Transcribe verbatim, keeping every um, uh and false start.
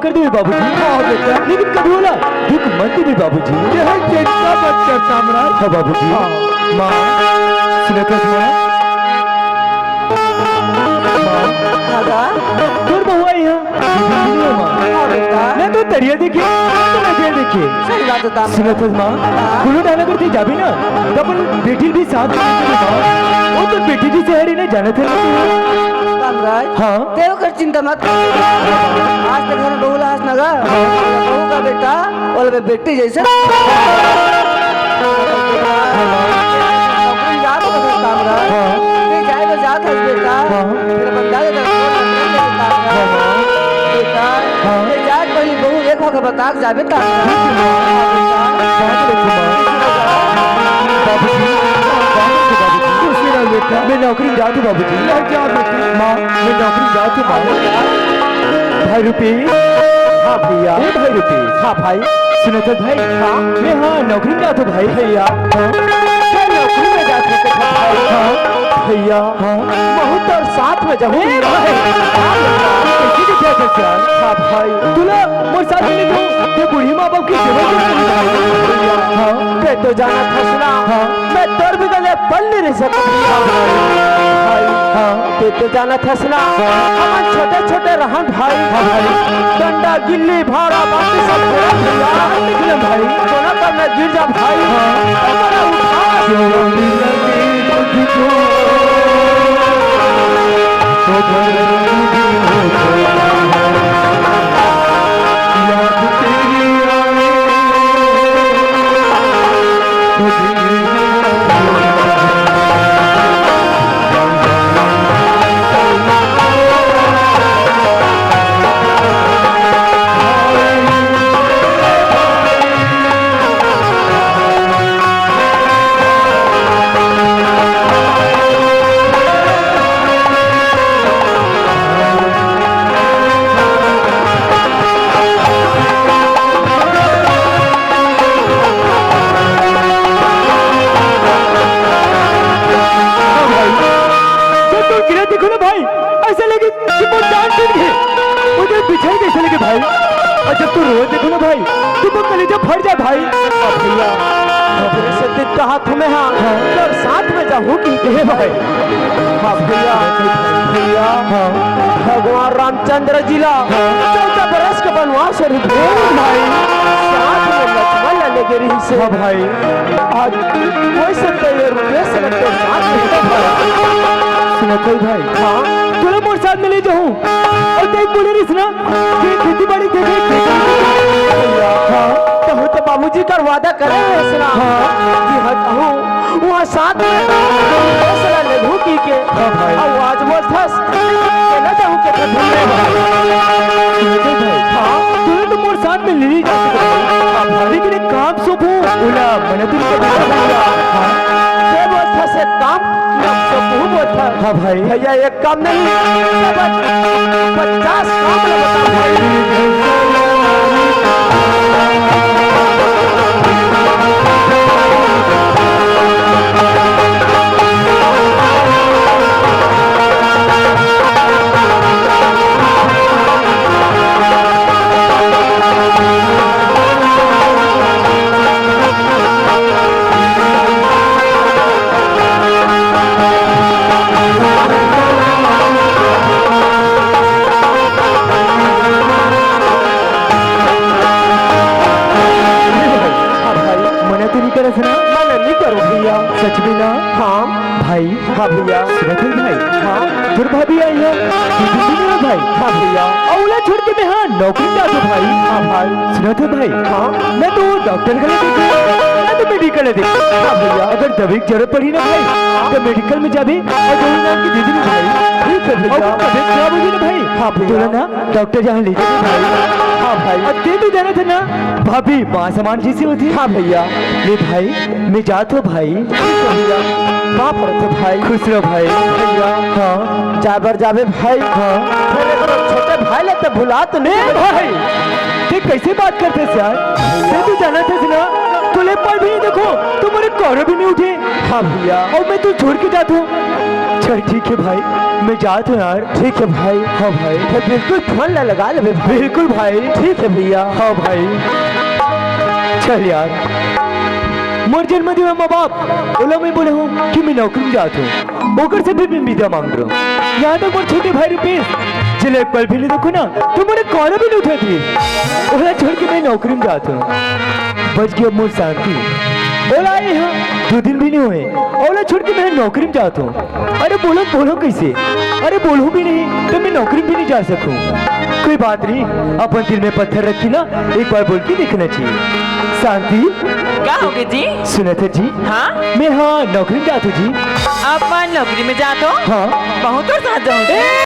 कर देबे बाबूजी। हाँ बेटा। लेकिन कभी ओला दुख मत देबे बाबूजी। यह चिंता मत कर साम्राट। हाँ बाबूजी। हाँ। माँ, सुनत हस माँ? माँ। हाँ गा। तोर बहू आई है। दीदी नहीं है माँ। हाँ बेटा। ना तो तरिया देखे, ना तो नदिया देखे। सही बात बता। सुनत हस माँ? हाँ। कोनो डाला करते जाबे ना, तो अपन बेटी भी साथ में लेके माँ। वो तो बेटी भी शहर ही नहीं जाना था ना तू। साम्राट। हाँ। तेरे चिंता मत कर। आज तक घर बहू ला हस ना गा। बहू का बेटा, ओला बे-, बेटी जैसे। नौकरी जात हो तो काम रहा। हाँ। ते जाए तो जात हस बेटा। हाँ। फिर अपन दादा का फोन नंबर ले लेता है। हाँ। बेटा, हाँ। ते जाए पहली बहू एक वक्त बता के जाबे ता। हाँ, बेटा। हाँ, बेटा। बाबूजी, बाबूजी, बाबूजी, खुश रहो बेटा। मैं नौकरी जात हूँ बाबूजी। मैं जात हूँ। माँ, मैं नौकरी जात हूँ, माँ। भाई रुपेश। हाँ भैया। ए भाई रुपेश। हाँ भाई। सुनत हस भाई? हाँ। मैं हाँ नौकरी में जात हूँ भाई। भैया। हाँ। मैं नौकरी में जात हूँ भाई। हाँ। भैया। हाँ। बहुत और साथ में जाऊँ। ए भाई। कैसे दिख रहा था यार? हाँ भाई। तूने मोर साथ में नहीं जाऊँ। ये बूढ़ी माँ बाप की सेवा क्यों करी भाई? भैया। हाँ। मैं तो जाना था सुना। हाँ। मैं तोर भी गले पल नहीं रह सकता। हाँ भाई। भाई। हाँ। ते तो जानत हस ना, हाँ। हमन छोटे-छोटे रहन भाई। हाँ भाई। डंडा, गिल्ली, भाला, बाकी सब खेलत भैया। हाँ, खेलत भाई। कोनो पर में गिर जा भाई। हाँ। तो मोला उठा। जब तू गिरा देखो ना भाई, ऐसा लगे कि वो जान छूट गई। मुझे बिछड़ गई ऐसा लगे भाई। और जब तू रोए देखो ना भाई, तो वो कलेजा फट जाए भाई। हाँ भैया, खतरे से दिल कहा तुम्हें हाँ, हाँ। कर साथ में जाऊँ कि ए भाई। हाँ भैया, भैया, हाँ। भगवान रामचंद्र जी ला हाँ। चौदह बरस के वनवास और ए भाई। साथ में लक्ष्मण ला लेके रही से। हाँ भाई। आज कोई से तैयार रुपये से लगते साथ में। सुनत हस भाई? हाँ। तोला मोर साथ में ले जाऊँ। और देख बोले रहिस ना, ये खेती बाड़ी देखे, खेती बाड़ी। हाँ। तो हम तो बाबूजी का वादा करे रहिस ना। हाँ। कि हाँ, कहूँ, वहाँ साथ में फैसला लेबू की के। हाँ भाई। अब आज वो थस, के ना जाऊँ के थस। सुनत हस भाई? हाँ। तोला तो मोर साथ में ले ही जा सकत हस। हाँ भाई। लेकिन एक काम सौंपू, ओला मना तो नहीं कर सकत। हाँ। ते बोलथस एक काम, ना सौंपू बोलथस। हाँ भाई। भैया एक काम नहीं, पचास काम ला बता भाई। हाँ भाई, मना तो नहीं करस ना? मना नहीं करो भैया। सच में ना? हाँ। भाई। हाँ भैया। सुनत हस भाई? हाँ। तोर भाभी आई है। दीदी नहीं है भाई। हाँ भैया। अउ ओला छोड़ के मैं हाँ नौकरी जात हूँ भाई। हाँ भाई। सुनत हस भाई? हाँ। ना तो डॉक्टर करा देखे, ना तो मेडिकल देखे। हाँ भैया। अगर दवाई की जरूरत पड़ी ना भाई, हाँ। तो मेडिकल में जाबे और दवाई नाम की दे देबे भाई। ठीक है भैया। और तबीयत खराब हो गई ना भाई, हाँ भैया। तोला ना डॉक्टर जहाँ ले जाबे भाई। हाँ भाई। और ते तो जानत हस ना, भाभी माँ समान जैसी होती है। हाँ भैया। ले भाई, मैं जात हूँ भाई। ठीक है भैया। माँ पड़त है भाई। खुश रहो भाई। भैया। हाँ। जाए बर जाबे भाई। हाँ। अरे, छोटे भाई ला तो भुला तो नहीं ए भाई, देख कइसे बात करथस यार? भैया। तैं तो जानथस ना, तोला एक पल भी नइ देखंव, त मोर करा भी नइ उठे। हाँ भैया। अउ मैं तोला छोड़ के जाथंव। चल ठीक हे भाई, मैं जाथंव यार। ठीक हे भाई। हाँ भाई। त बिल्कुल फोन ला लगा लेबे भाई। बिल्कुल भाई। ठीक हे भैया। हाँ भाई। चल यार, मोर जन्म देवे माँ बाप, ओला मैं बोले हंव कि मैं नौकरी में जाथंव। ओकर से भी मैं विदा मांग रहेंव। यहाँ तक मोर छोटे भाई रुपेश, जेला एक पल भी नइ देखंव ना, त मोर करा भी नइ उठत हे। ओला छोड़ के मैं नौकरी में जाथंव। बच गे मोर शांति। ओला आए हे दू दिन भी नइ होय, ओला छोड़ के मैं नौकरी में जाथंव। अरे बोलंव, बोलंव कइसे? अरे बोलहूँ भी नहीं, त मैं नौकरी में भी नइ जा सकंव। कोई बात नहीं, अपन दिल में पत्थर रख के ना, एक बार बोल के देखना चाहिए। शांति। का होगे जी? सुनथस जी? हाँ? मैं हाँ नौकरी में जाथंव जी। अपन नौकरी में जाथो? हाँ। बहुत साथ जाऊँ। ए!